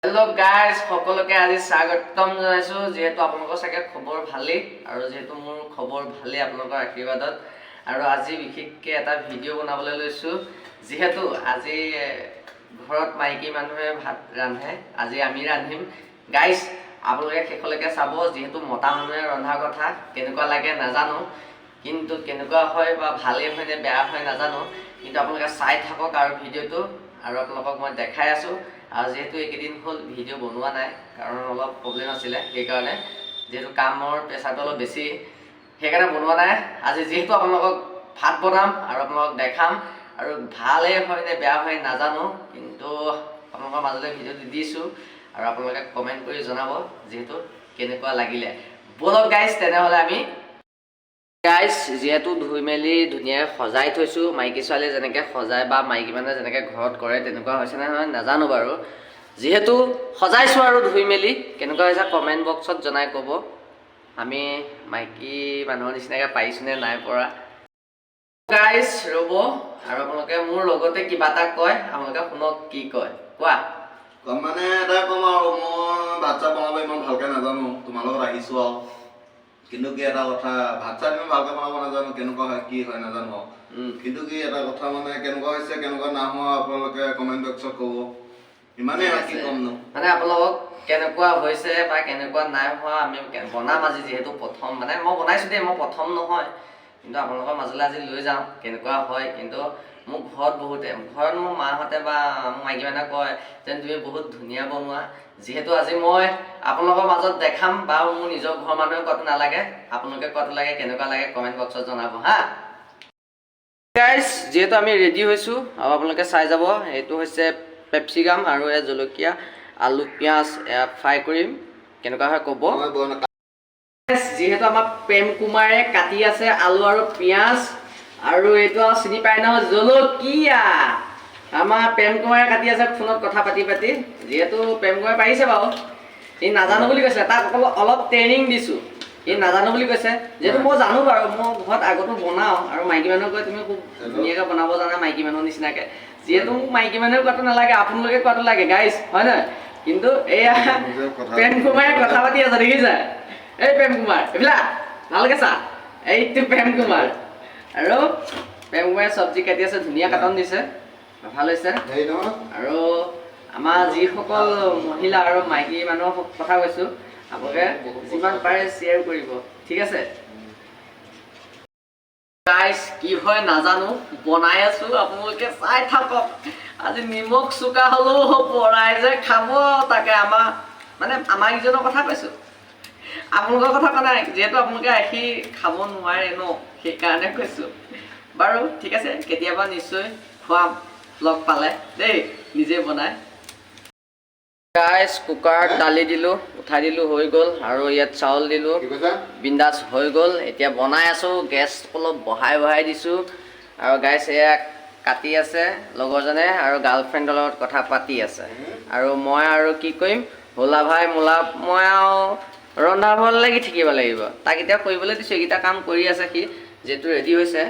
Hello' guys, সকলোকে আজি স্বাগতম জনাইছোঁ। যিহেতু আপোনালোকৰ চাগে খবৰ ভালেই আৰু যিহেতু মোৰ খবৰ ভালেই আপোনালোকৰ আশীৰ্বাদত। আৰু আজি বিশেষকৈ এটা ভিডিঅ' বনাবলৈ লৈছোঁ। যিহেতু আজি ঘৰত মাইকী মানুহে ভাত ৰান্ধে, আজি আমি ৰান্ধিম। গাইজ, আপোনালোকে শেষলৈকে চাব। যিহেতু মতা মানুহে ৰন্ধা কথা, কেনেকুৱা লাগে নাজানো, কিন্তু কেনেকুৱা হয় বা ভালেই হয় নে বেয়া হয় নাজানো, কিন্তু আপোনালোকে চাই থাকক আৰু ভিডিঅ'টো আৰু আপোনালোকক মই দেখাই আছোঁ। আৰু যিহেতু এইকেইদিন হ'ল ভিডিঅ' বনোৱা নাই, কাৰণ অলপ প্ৰব্লেম আছিলে, সেইকাৰণে যিহেতু কামৰ প্ৰেছাৰটো অলপ বেছি, সেইকাৰণে বনোৱা নাই। আজি যিহেতু আপোনালোকক ভাত বনাম আৰু আপোনালোকক দেখাম আৰু ভালেই হয় নে বেয়া হয় নাজানো, কিন্তু আপোনালোকৰ মাজলৈ ভিডিঅ'টো দিছোঁ আৰু আপোনালোকে কমেণ্ট কৰি জনাব যিহেতু কেনেকুৱা লাগিলে। ব'লক গাইজ, তেনেহ'লে আমি গাইজ যিহেতু ধুই মেলি ধুনীয়াকৈ সজাই থৈছোঁ, মাইকী ছোৱালীয়ে যেনেকৈ সজায় বা মাইকী মানুহে যেনেকৈ ঘৰত কৰে তেনেকুৱা হৈছে নে নহয় নাজানো বাৰু। যিহেতু সজাইছোঁ আৰু ধুই মেলি কেনেকুৱা হৈছে কমেণ্ট বক্সত জনাই ক'ব, আমি মাইকী মানুহৰ নিচিনাকৈ পাৰিছোঁ নে নাই পৰা। গাইজ, ৰ'ব আৰু আপোনালোকে মোৰ লগতে কিবা এটা কয়, আপোনালোকে শুনক কি কয়। কোৱা। কম মানে এটাই ক'ম আৰু, মই ভাত চাত বনাব ইমান ভালকে নাজানো, তোমাৰ লগত আহিছো আৰু। কিন্তু কি এটা কথা, ভাত চাত ইমান ভালকে বনাব নাজানো, কেনেকুৱা হয় কি হয় নাজানো আৰু। কিন্তু কি এটা কথা, মানে কেনেকুৱা হৈছে কেনেকুৱা না হোৱা আপোনালোকে কমেণ্ট বক্সত ক'ব। ইমানেই আৰু, কি ক'ম নো। মানে আপোনালোকক কেনেকুৱা হৈছে বা কেনেকুৱা নাই হোৱা, আমি বনাম আজি। যিহেতু প্ৰথম, মানে মই বনাইছোঁ দেই, মই প্ৰথম নহয়, কিন্তু আপোনালোকৰ মাজলৈ আজি লৈ যাওঁ কেনেকুৱা হয়। কিন্তু মোক ঘৰত বহুতে, ঘৰত মোৰ মাহঁতে বা মোৰ মাইকী মানুহে কয় যেন তুমি বহুত ধুনীয়া বনোৱা। যিহেতু আজি মই আপোনালোকৰ মাজত দেখাম বা মোৰ নিজৰ ঘৰৰ মানুহে কোৱাটো নালাগে, আপোনালোকে কোৱাটো লাগে। কেনেকুৱা লাগে কমেণ্ট বক্সত জনাব। হা গাইজ, যিহেতু আমি ৰেডি হৈছোঁ আৰু আপোনালোকে চাই যাব। এইটো হৈছে পেপচিকাম আৰু এয়া জলকীয়া, আলু, পিঁয়াজ, এয়া ফ্ৰাই কৰিম। কেনেকুৱা হয় ক'ব। মই বনা যিহেতু আমাৰ প্ৰেম কুমাৰে কাটি আছে আলু আৰু পিঁয়াজ আৰু এইটো আৰু চিনি পাই নহয়, জলকীয়া। আমাৰ প্ৰেম কুমাৰে কাটি আছে ফোনত কথা পাতি পাতি। যিহেতু প্ৰেম কুমাৰে পাৰিছে বাৰু, সি নাজানো বুলি কৈছে, তাক অলপ অলপ ট্ৰেইনিং দিছোঁ। সি নাজানো বুলি কৈছে। যিহেতু মই জানো বাৰু, মই ঘৰত আগতো বনাওঁ আৰু মাইকী মানুহে কয় তুমি খুব ধুনীয়াকৈ বনাব জানা মাইকী মানুহৰ নিচিনাকৈ। যিহেতু মোক মাইকী মানুহে কোৱাটো নালাগে, আপোনালোকে কোৱাটো লাগে গাইজ, হয় নহয়? কিন্তু এয়া প্ৰেম কুমাৰে কথা পাতি আছে, দেখিছে? এই প্ৰেম কুমাৰ, এইবিলাক ভালকে চা। এইটো প্ৰেম কুমাৰ আৰু প্ৰেম কুমাৰে চব্জি কাটি আছে, ধুনীয়া কাটন দিছে, ভাল হৈছে। হেৰি নহয়। আৰু আমাৰ যিসকল মহিলা আৰু মাইকী মানুহৰ কথা কৈছোঁ, আপোনালোকে যিমান পাৰে শ্বেয়াৰ কৰিব, ঠিক আছে? গাইজ, কি হয় নাজানো, বনাই আছো, আপোনালোকে চাই থাকক। আজি নিমখ চোকা হ'লেও হ'ব, ৰাইজে খাব। তাকে আমাৰ মানে আমাৰ কেইজনৰ কথা কৈছো, আপোনালোকৰ কথা কোৱা নাই। যিহেতু আপোনালোকে আহি খাব নোৱাৰে ন, সেইকাৰণে কৈছো। বাৰু ঠিক আছে, কেতিয়াবা নিশ্চয় খুৱাম লগ পালে দেই নিজে বনাই। গাইজ, কুকাৰত দালি দিলোঁ, উঠাই দিলোঁ, হৈ গ'ল। আৰু ইয়াত চাউল দিলোঁ। কি কৈছা? বিন্দাছ হৈ গ'ল। এতিয়া বনাই আছোঁ, গেছ অলপ বঢ়াই বঢ়াই দিছোঁ। আৰু গাইছ, এয়া কাটি আছে লগৰজনে আৰু গাৰ্লফ্ৰেণ্ডৰ লগত কথা পাতি আছে। আৰু মই আৰু কি কৰিম, হোলা ভাই মোলা, মই আৰু ৰন্ধা বঢ়াত লাগি থাকিব লাগিব। তাক এতিয়া কৰিবলৈ দিছোঁ, এইকেইটা কাম কৰি আছে সি। যিহেতু ৰেডি হৈছে,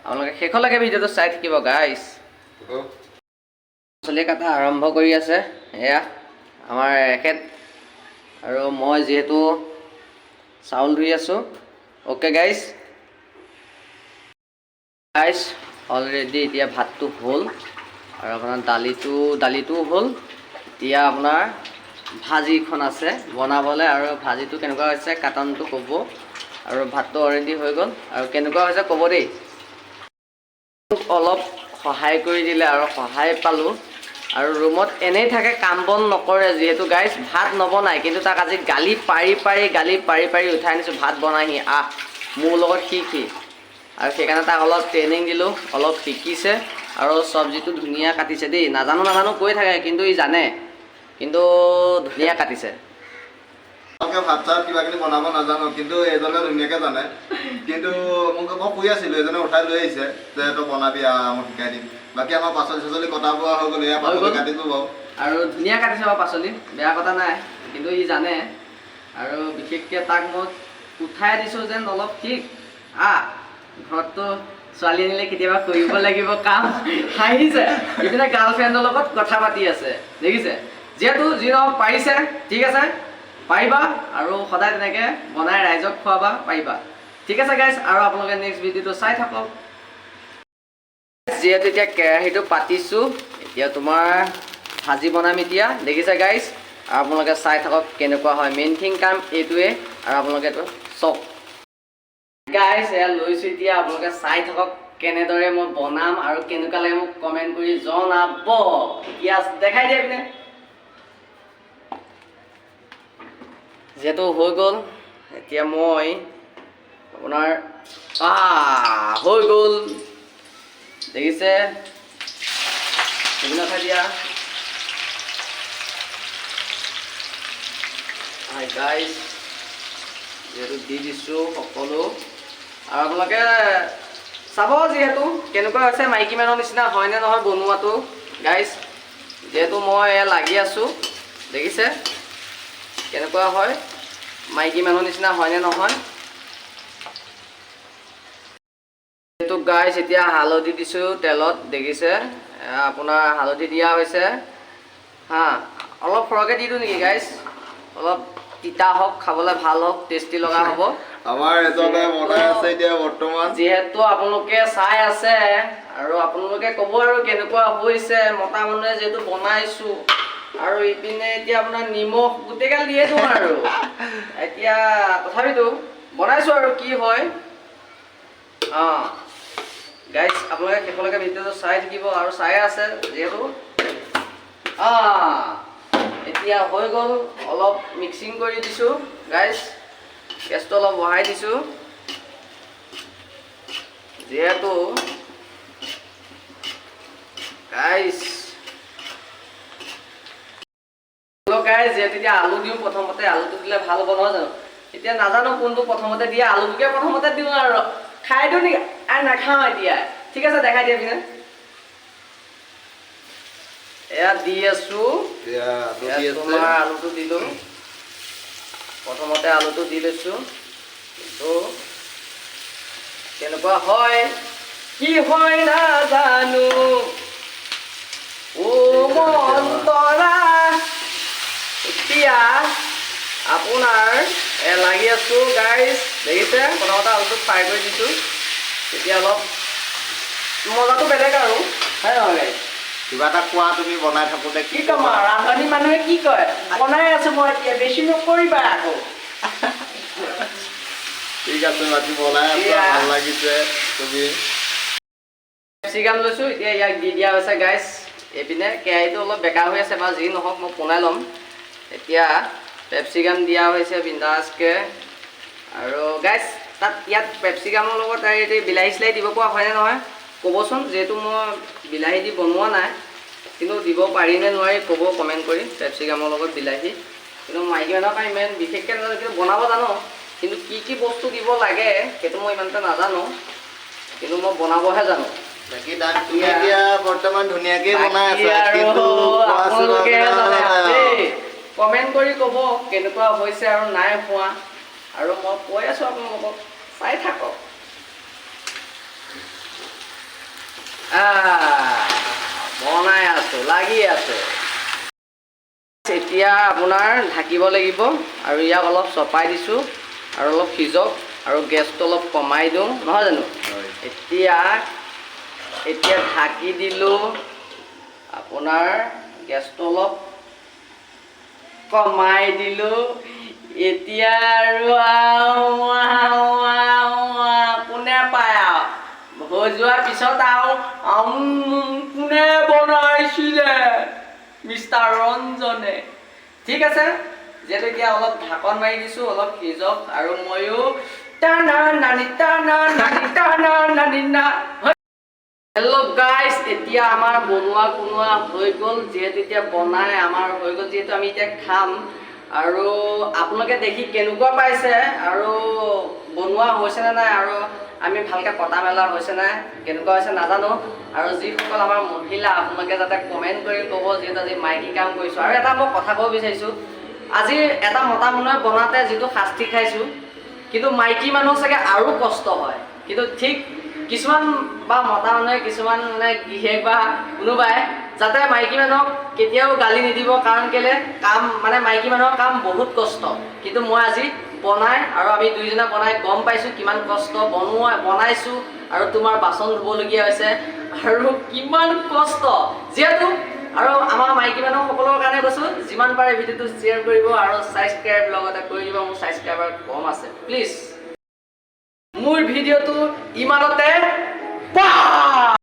আপোনালোকে শেষলৈকে ভিডিঅ'টো চাই থাকিব গাইছ। পাচলি কটা আৰম্ভ কৰি আছে এয়া আমাৰ এখেত আৰু মই যিহেতু চাউল ধুই আছোঁ। অ'কে গাইজ, গাইজ, অলৰেডি এতিয়া ভাতটো হ'ল আৰু আপোনাৰ দালিটোও হ'ল। এতিয়া আপোনাৰ ভাজিখন আছে বনাবলৈ। আৰু ভাজিটো কেনেকুৱা হৈছে কাটনটো ক'ব। আৰু ভাতটো অলৰেডি হৈ গ'ল আৰু কেনেকুৱা হৈছে ক'ব দেই। মোক অলপ সহায় কৰি দিলে আৰু সহায় পালোঁ। আৰু ৰুমত এনেই থাকে, কাম বন নকৰে। যিহেতু গাইজ, ভাত নবনায়, কিন্তু তাক আজি গালি পাৰি পাৰি, গালি পাৰি পাৰি উঠাই আনিছোঁ, ভাত বনাইহি আহ, মোৰ লগত শিকহি। আৰু সেইকাৰণে তাক অলপ ট্ৰেইনিং দিলোঁ, অলপ শিকিছে। আৰু চব্জিটো ধুনীয়া কাটিছে দেই। নাজানো নাজানো কৈ থাকে, কিন্তু ই জানে, কিন্তু ধুনীয়া কাটিছে। ভালকে ভাত চাত কিবা কিবি বনাব নাজানো, কিন্তু এইজনে ধুনীয়াকে জানে। কিন্তু মোক, মই শুই আছিলো, এজনে উঠাই লৈ আহিছে যে তই বনাবি আহ, মই শিকাই দিম। বাকী আমাৰ পাচলি চাচলি কটা বোৱা হৈ গ'ল, এয়া হৈ পাচলি গ'ল। কাটিছো বাৰু। আৰু ধুনীয়া কাটিছে বাৰু পাচলি, বেয়া কথা নাই, কিন্তু ই জানে। আৰু বিশেষকৈ তাক মই উঠাই দিছোঁ যেন অলপ শিক আহ, ঘৰততো ছোৱালী আনিলে কেতিয়াবা কৰিব লাগিব কাম। হাঁহিছে, ইপিনে গাৰ্লফ্ৰেণ্ডৰ লগত কথা পাতি আছে, দেখিছে? যিহেতু যি নহওক পাৰিছে, ঠিক আছে, পাৰিবা আৰু সদায় তেনেকৈ বনাই ৰাইজক খুৱাবা, পাৰিবা। ঠিক আছে গাইজ, আৰু আপোনালোকে নেক্সট ভিডিঅ'টো চাই থাকক। যিহেতু এতিয়া কেৰাহীটো পাতিছোঁ, এতিয়া তোমাৰ ভাজি বনাম এতিয়া, দেখিছে গাইজ। আৰু আপোনালোকে চাই থাকক কেনেকুৱা হয়। মেইন থিং কাম এইটোৱে, আৰু আপোনালোকে এইটো চাওক গাইজ। এয়া লৈছোঁ এতিয়া, আপোনালোকে চাই থাকক কেনেদৰে মই বনাম আৰু কেনেকুৱা লাগে মোক কমেণ্ট কৰি জনাব। এতিয়া দেখাই দিয়ে পিনে যিহেতু হৈ গ'ল। এতিয়া মই আপোনাৰ হৈ গ'ল, দেখিছে, এইপিনে উঠাই দিয়া। হাই গাইজ, যিহেতু দি দিছোঁ সকলো, আৰু আপোনালোকে চাব যিহেতু কেনেকুৱা হৈছে, মাইকী মানুহৰ নিচিনা হয়নে নহয় বনোৱাটো গাইজ। যিহেতু মই লাগি আছোঁ, দেখিছে কেনেকুৱা হয়, মাইকী মানুহৰ নিচিনা হয়নে নহয়। এইটো গাইজ এতিয়া হালধি দিছোঁ তেলত, দেখিছে আপোনাৰ হালধি দিয়া হৈছে। হা, অলপ সৰহকৈ দি দিওঁ নেকি গাইজ, অলপ তিতা হওক, খাবলৈ ভাল হওক, টেষ্টি লগা হ'ব। আমাৰ এজনে বনাই আছে এতিয়া বৰ্তমান। যিহেতু আপোনালোকে চাই আছে আৰু আপোনালোকে ক'ব আৰু কেনেকুৱা হৈছে, মতা মানুহে যিহেতু বনাইছোঁ। আৰু ইপিনে এতিয়া আপোনাৰ নিমখ গোটেইগাল দিয়ে দিওঁ আৰু এতিয়া তথাপিতো বনাইছোঁ আৰু কি হয়। অঁ গাইজ, আপোনালোকে শেষলৈকে ভিডিঅ'টো চাই থাকিব আৰু চাই আছে যিহেতু। এতিয়া হৈ গ'ল, অলপ মিক্সিং কৰি দিছোঁ গাইজ, গেছটো অলপ বঢ়াই দিছোঁ যিহেতু গাইজ। গাইজ যিহেতু এতিয়া আলু দিওঁ প্ৰথমতে, আলুটো দিলে ভাল হ'ব নহয় জানো। এতিয়া নাজানো কোনটো প্ৰথমতে দিয়ে, আলুটোকে প্ৰথমতে দিওঁ আৰু খাই দিওঁ নেকি, আৰু নাখাওঁ এতিয়া। ঠিক আছে, দেখাই দিয়া পিনে। এয়া দি আছোঁ, তোমাৰ আলুটো দিলোঁ প্ৰথমতে, আলুটো দি লৈছোঁ। কিন্তু কেনেকুৱা হয় কি হয় নাজানো। অ' মন তৰা, এতিয়া আপোনাৰ লাগি আছোঁ গাইজ, দেখিছে প্ৰথমতে আলুটো ফ্ৰাই কৰি দিছোঁ, তেতিয়া অলপ মজাটো বেলেগ আৰু, হয় নহয় গাইজ? কিবা এটা কোৱা তুমি বনাই থাকোঁতে। কি ক'ম আৰু, ৰান্ধনী মানুহে কি কয়, বনাই আছোঁ মই এতিয়া, বেছি নকৰিবা আকৌ। ঠিক আছে, বাকী বনাই আছা, ভাল লাগিছে। তুমি কেপচিকাম লৈছোঁ এতিয়া, ইয়াক দি দিয়া হৈছে গাইজ। এইপিনে কেৰাহীটো অলপ বেকা হৈ আছে বা যি নহওক মই পোনাই ল'ম। এতিয়া পেপচিকাম দিয়া হৈছে বিন্দাছকৈ। আৰু গাইজ তাত ইয়াত পেপচিকামৰ লগত এই বিলাহী চিলাহী দিব পৰা হয়নে নহয় ক'বচোন, যিহেতু মই বিলাহী দি বনোৱা নাই, কিন্তু দিব পাৰি নে নোৱাৰি ক'ব কমেণ্ট কৰি। পেপচিকামৰ লগত বিলাহী, কিন্তু মাইকী মানুহৰ কাৰণে ইমান বিশেষকৈ নাজানো, কিন্তু বনাব জানো, কিন্তু কি কি বস্তু দিব লাগে সেইটো মই ইমান এটা নাজানো, কিন্তু মই বনাবহে জানো। বাকী তুমি এতিয়া বৰ্তমান ধুনীয়াকৈ বনাই আছা, কিন্তু কমেণ্ট কৰি ক'ব কেনেকুৱা হৈছে আৰু নাই হোৱা, আৰু মই কৈ আছোঁ আপোনালোকক, চাই থাকক। বনাই আছোঁ, লাগি আছোঁ। এতিয়া আপোনাৰ ঢাকিব লাগিব আৰু ইয়াক অলপ চপাই দিছোঁ আৰু অলপ সিজক আৰু গেছটো অলপ কমাই দিওঁ নহয় জানো। এতিয়া এতিয়া ঢাকি দিলোঁ, আপোনাৰ গেছটো অলপ কমাই দিলোঁ। এতিয়া আৰু কোনে পায় আৰু হৈ যোৱাৰ পিছত আৰু কোনে বনাইছিলে, মিষ্টাৰ ৰঞ্জনে। ঠিক আছে, যিহেতু এতিয়া অলপ ঢাকন মাৰি দিছোঁ, অলপ সিজক আৰু ময়ো টানা নানি টানা নানি টানা নানি না। হেল্ল' গাইজ, এতিয়া আমাৰ বনোৱা কোনোৱা হৈ গ'ল, যিহেতু এতিয়া বনাই আমাৰ হৈ গ'ল, যিহেতু আমি এতিয়া খাম। আৰু আপোনালোকে দেখি কেনেকুৱা পাইছে আৰু বনোৱা হৈছেনে নাই, আৰু আমি ভালকৈ কটা মেলা হৈছে নাই, কেনেকুৱা হৈছে নাজানো। আৰু যিসকল আমাৰ মহিলা, আপোনালোকে যাতে কমেণ্ট কৰি ক'ব, যিহেতু আজি মাইকী কাম কৰিছোঁ। আৰু এটা মই কথা ক'ব বিচাৰিছোঁ, আজি এটা মতা মানুহে বনাওঁতে যিটো শাস্তি খাইছোঁ, কিন্তু মাইকী মানুহ চাগে আৰু কষ্ট হয়। কিন্তু ঠিক কিছুমান বা মতা মানুহে কিছুমান মানে গৃহেক বা কোনোবাই যাতে মাইকী মানুহক কেতিয়াও গালি নিদিব। কাৰণ কেলে কাম মানে মাইকী মানুহৰ কাম বহুত কষ্ট। কিন্তু মই আজি বনাই আৰু আমি দুইজনে বনাই গম পাইছোঁ কিমান কষ্ট বনাইছোঁ আৰু তোমাৰ বাচন ধুবলগীয়া হৈছে আৰু কিমান কষ্ট। যিহেতু আৰু আমাৰ মাইকী মানুহসকলৰ কাৰণে কৈছোঁ, যিমান পাৰে ভিডিঅ'টো শ্বেয়াৰ কৰিব আৰু ছাবস্ক্ৰাইব লগতে কৰি দিব। মোৰ ছাবস্ক্ৰাইবাৰ কম আছে, প্লিজ। মোৰ ভিডিঅ'টো ইমানতে। বাই।